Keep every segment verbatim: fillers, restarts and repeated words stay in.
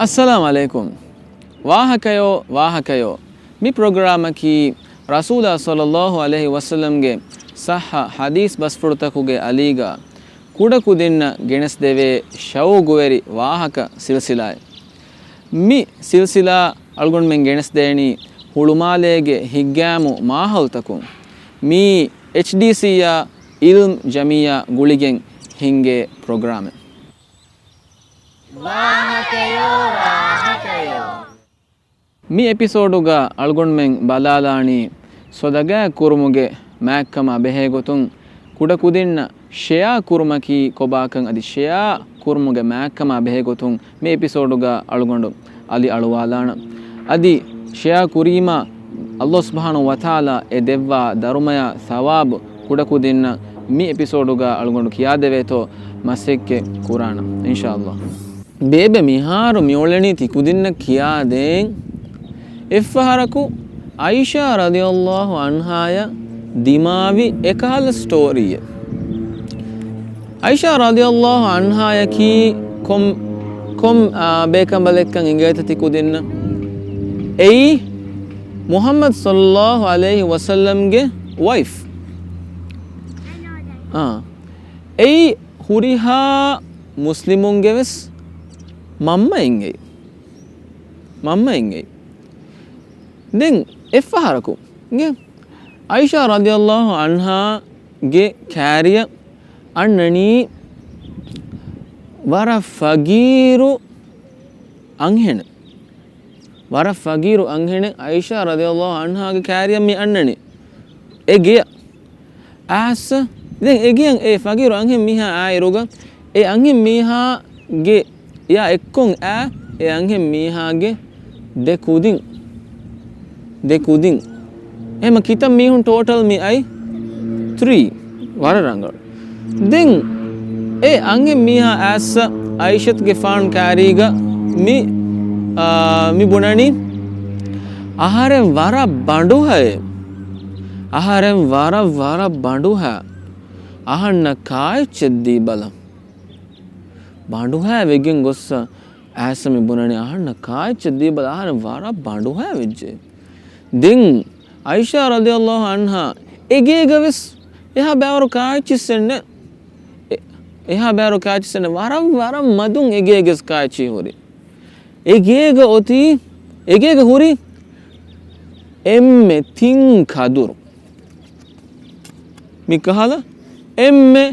އައްސަލާމް ޢަލައިކުމް. ވާހަކަޔޯ، ވާހަކަޔޯ. މި ޕްރޮގްރާމަކީ ރަސޫލާ ޞައްލައްލާހު ޢަލައިހި ވަސައްލަމްގެ ޞައްޙަ ޙަދީޘް ބަސްފުޅުތަކުގެ އަލީގަ ކުޑަކުދިންނަށް ގެނެސްދެވޭ ޝައުގުވެރި ވާހަކަ ސިލްސިލާއެއް. މި ސިލްސިލާ އަޅުގަނޑުމެން ގެނެސްދޭނީ ހުޅުމާލޭގެ ހިތްގައިމު މާހައުލްތަކުން. މީ އެޗްޑީސީއާ އިލްމް ޖަމިއްޔާ ގުޅިގެން ހިންގޭ ޕްރޮގްރާމެއް. ވާހަކަޔޯ، ވާހަކަޔޯ. މި އެޕިސޯޑުގަ އަޅުގަނޑުމެން ބަލާލާނީ ޞަދަގާތް ކުރުމުގެ މާތްކަމާ ބެހޭގޮތުން، ކުޑަކުދިންނަށް ޝެއާ ކުރުމަކީ ކޮބާކަން އަދި ޝެއާ ކުރުމުގެ މާތްކަމާ ބެހޭގޮތުން މި އެޕިސޯޑުގަ އަޅުގަނޑު އަލި އަޅުވާލާނަން. އަދި ޝެއާ ކުރީމާ ﷲ ސުބްޙާނަހޫ ވަތަޢާލާ އެ ދެއްވާ ދަރުމަޔާ ޘަވާބު ކުޑަކުދިންނަށް މި އެޕިސޯޑުގަ އަޅުގަނޑު ކިޔާދެވޭތޯ މަސައްކަތް ކުރާނަން އިންޝާﷲ. ބޭބެ މިހާރު މިއުޅެނީ ތިކުދިންނަށް ކިޔާދޭން. އެއްފަހަރަކު ޢައިޝާ ރަޟިޔަﷲ ޢަންހާޔަށް ދިމާވި އެކަހަލަ ސްޓޯރީއެއް. ޢައިޝާ ރަޟިޔަﷲ ޢަންހާޔަކީ ކޮން، ކޮން، އާ، ބޭކަނބަލެއްކަން އިނގޭތަ ތިކުދިންނަށް؟ އެއީ މުޙައްމަދު ޞައްލައްލާހު ޢަލައިހި ވަސައްލަމްގެ ވައިފް. އާ، އެއީ ހުރިހާ މުސްލިމުންގެ ވެސް މަންމައެއް އެއީ. މަންމައެއް އެއީ. ދެން އެއްފަހަރަކު އިނގޭ ޢައިޝާ ރަޟިޔަﷲ ޢަންހާގެ ކާރިއަށް އަންނަނީ ވަރަށް ފަގީރު އަންހެނެއް. ވަރަށް ފަގީރު އަންހެނެއް ޢައިޝާ ރަޟިޔަﷲ ޢަންހާގެ ކާރިއަށް މި އަންނަނީ. އެ ގެޔަށް އައިސް، ދެން އެ ގެޔަށް އެ ފަގީރު އަންހެން މީހާ އާއިރުގަ، އެ އަންހެން މީހާގެ އެއާ އެއްކޮށް އާ، އެ އަންހެން މީހާގެ ދެ ކުދިން، ދެ ކުދިން. އެހެމަ ކިތައް މީހުން ޓޯޓަލް މި އައި؟ ތްރީ. ވަރަށް ރަނގަޅު. ދެން އެ އަންހެން މީހާ އައިސް ޢައިޝަތުގެފާނު ކާރީގަ މި، އާ، މި ބުނަނީ، އަހަރެން ވަރަށް ބަނޑުހައެއް. އަހަރެން ވަރަށް، ވަރަށް ބަނޑުހަ. އަހަންނަށް ކާއެއްޗެއް ދީބަލަ. ބަނޑުހައި ވެގެން ގޮއްސަ އައިސް މި ބުނަނީ އަހަންނަށް ކާއެއްޗެއް ދީބަލަ، އަހަރެން ވަރަށް ބަނޑުހައި ވެއްޖެ. ދެން ޢައިޝާ ރަޟިޔަﷲ ޢަންހާ އެގޭގަ ވެސް އެހާ ބާރު ކާއެއްޗިއްސެއް ނެ. އެ-، އެހާ ބާރު ކާއެއްޗިއްސެއް ނެ. ވަރަށް، ވަރަށް މަދުން އެގޭގަސް ކާއެއްޗި ހުރި. އެގޭގަ އޮތީ، އެގޭގަ ހުރި އެންމެ ތިން ކަދުރު. މި ކަހަލަ އެންމެ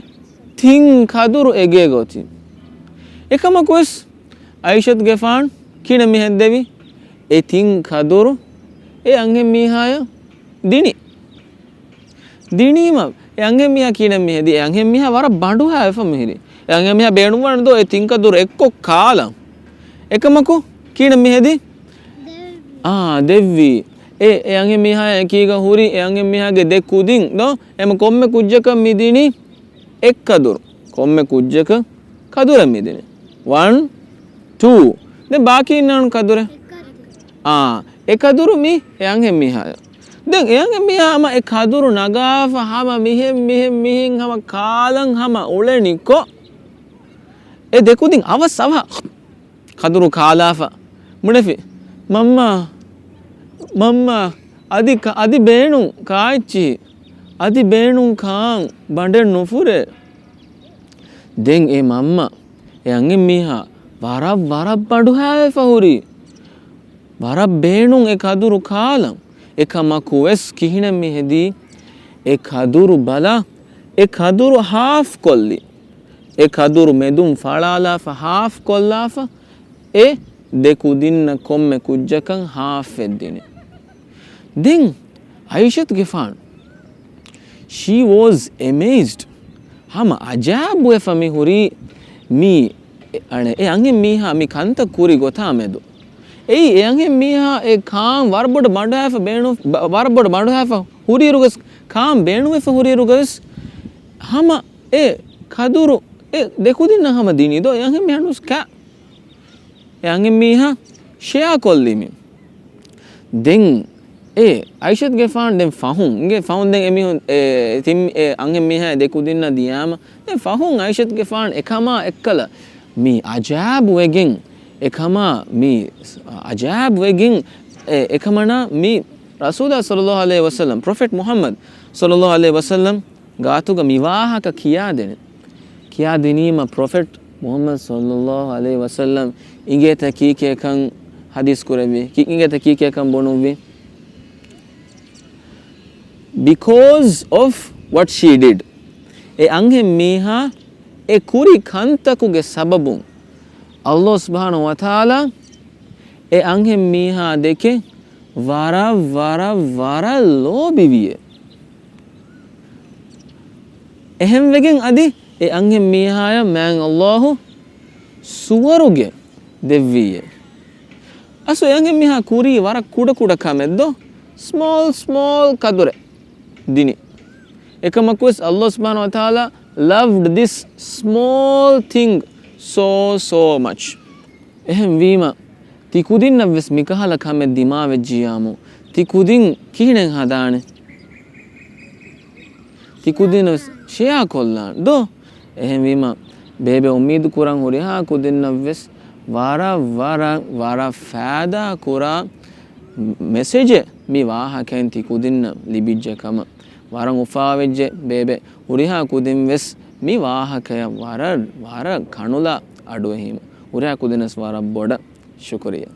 ތިން ކަދުރު އެގޭގަ އޮތީ. އެކަމަކުވެސް ޢައިޝަތުގެފާނު ކިނަ މިހެއްދެވި އެ ތިން ކަދުރު އެ އަންހެން މީހާޔަށް ދިނި. ދިނީމަ، އެ އަންހެން މީހާ ކިނަ މިހެދި، އެ އަންހެން މީހާ ވަރަށް ބަނޑުހައި ވެފަ މިހިރި. އެ އަންހެން މީހާ ބޭނުންވާނެ ދޯ އެ ތިން ކަދުރު އެއްކޮށް ކާލަން. އެކަމަކު ކިނަ މިހެދި؟ އާ، ދެއްވީ. އެ، އެ އަންހެން މީހާ އެކީގަ ހުރި އެ އަންހެން މީހާގެ ދެ ކުދިން ދޯ، އެމަ ކޮންމެ ކުއްޖަކަށް މި ދިނީ އެއް ކަދުރު. ކޮންމެ ކުއްޖަކަށް ކަދުރެއް މި ދިނީ. ވަން، ޓޫ. ދެން ބާކީ އިންނާނު ކަދުރެއް. އާ، އެ ކަދުރު މި އެ އަންހެން މީހާޔަށް. ދެން އެ އަންހެން މީހާ ހަމަ އެ ކަދުރު ނަގާފަ ހަމަ މިހެން، މިހެން، މިހެން ހަމަ ކާލަން ހަމަ އުޅެނިކޮށް، އެ ދެ ކުދިން އަވަސް އަވަހަށް ކަދުރު ކާލާފަ ބުނެފި، މަންމާ، މަންމާ، އަދި ކަ-، އަދި ބޭނުން ކާއެއްޗިހި، އަދި ބޭނުން ކާން ބަނޑެއް ނުފުރޭ. ދެން އެ މަންމަ އެ އަންހެން މީހާ ވަރަށް، ވަރަށް ބަނޑުހައިވެފަ ހުރީ. ވަރަށް ބޭނުން އެ ކަދުރު ކާލަން. އެކަމަކު ވެސް ކިހިނެއް މި ހެދީ؟ އެ ކަދުރު ބަލަ، އެ ކަދުރު ހާފް ކޮށްލި. އެ ކަދުރު މެދުން ފަޅާލާފަ، ހާފް ކޮށްލާފަ، އެ ދެ ކުދިންނަށް ކޮންމެ ކުއްޖަކަށް ހާފް އެއްދިނި. ދެން ޢައިޝަތުގެފާނު، she was amazed. ހަމަ އަޖާބުވެފަ މި ހުރީ މީ، އަނެ، އެ އަންހެން މީހާ މި ކަންތައް ކުރި ގޮތާ މެދު. އެއީ އެ އަންހެން މީހާ އެ ކާން ވަރަށް ބޮޑަށް ބަނޑުހައިފަ ބޭނު-، ބަ-، ވަރަށް ބޮޑަށް ބަނޑުހައިފަ ހުރިއިރުގަސް، ކާން ބޭނުންވެފަ ހުރިއިރުގަސް ހަމަ އެ ކަދުރު އެ ދެ ކުދިންނަށް ހަމަ ދިނީ ދޯ އެ އަންހެން މީހާ ނުސް ކާ. އެ އަންހެން މީހާ ޝެއާ ކޮށްލީމި. ދެން އެ ޢައިޝަތުގެފާނު ދެން ފަހުން އިނގޭ ފަހުން ދެން އެމީހުން އެ ތިން އެ އަންހެން މީހާ ދެ ކުދިންނަށް ދިޔާމަ، ދެން ފަހުން ޢައިޝަތުގެފާނު އެކަމާ އެއްކަލަ މި އަޖާބު ވެގެން އެކަމާ މި އަޖާބް ވެގެން، އެ، އެކަމަނާ މި ރަސޫލާ ޞައްލައްލާހު ޢަލައިހި ވަސައްލަމް، ޕްރޮފެޓް މުޙައްމަދު ޞައްލައްލާހު ޢަލައިހި ވަސައްލަމް ގާތުގަ މި ވާހަކަ ކިޔާދޭނެ. ކިޔާދިނީމަ ޕްރޮފެޓް މުޙައްމަދު ޞައްލައްލާހު ޢަލައިހި ވަސައްލަމް އިނގޭތަ ކީކޭކަން ޙަދީޘް ކުރެއްވި، ކި-، އިނގޭތަ ކީކޭކަން ބުނުއްވި. Because of what she did. އެ އަންހެން މީހާ އެ ކުރި ކަންތަކުގެ ސަބަބުން ﷲ ސުބްޙާނަހޫ ވަތަޢާލާ އެ އަންހެން މީހާ ދެކެ ވަރަށް، ވަރަށް، ވަރަށް ލޯބިވިއޭ. އެހެންވެގެން އަދި އެ އަންހެން މީހާޔަށް މާތް ﷲ ސުވަރުގެ ދެއްވިއޭ. އަސް އެ އަންހެން މީހާ ކުރީ ވަރަށް ކުޑަ ކުޑަ ކަމެއް ދޯ؟ ސްމޯލް، ސްމޯލް ޤަދުރެއް ދިނި. އެކަމަކުވެސް ﷲ ސުބްޙާނަހޫ ވަތަޢާލާ loved this small thing so, so much. އެހެންވީމަ، ތި ކުދިންނަށްވެސް މިކަހަލަ ކަމެއް ދިމާވެއްޖިޔާމު، ތި ކުދިން ކިހިނެއް ހަދާނެ؟ ތި ކުދިންނަށްވެސް ޝެއާ ކޮށްލާން ދޯ؟ އެހެންވީމަ، ބޭބެ އުއްމީދު ކުރަން ހުރިހާ ކުދިންނަށްވެސް ވަރަށް، ވަރަށް، ވަރަށް ފާއިދާ ކުރާ މެސެޖެއް މި ވާހަކައިން ތި ކުދިންނަށް ލިބިއްޖެ ކަމަށް. ވަރަށް އުފާވެއްޖެ ބޭބެ. ހުރިހާ ކުދިން ވެސް މި ވާހަކަޔަށް ވަރަށް، ވަރަށް ކަނުލާ އަޑުއެހީމަ. ހުރިހާ ކުދިންނަސް ވަރަށް ބޮޑަށް ޝުކުރިއްޔާ.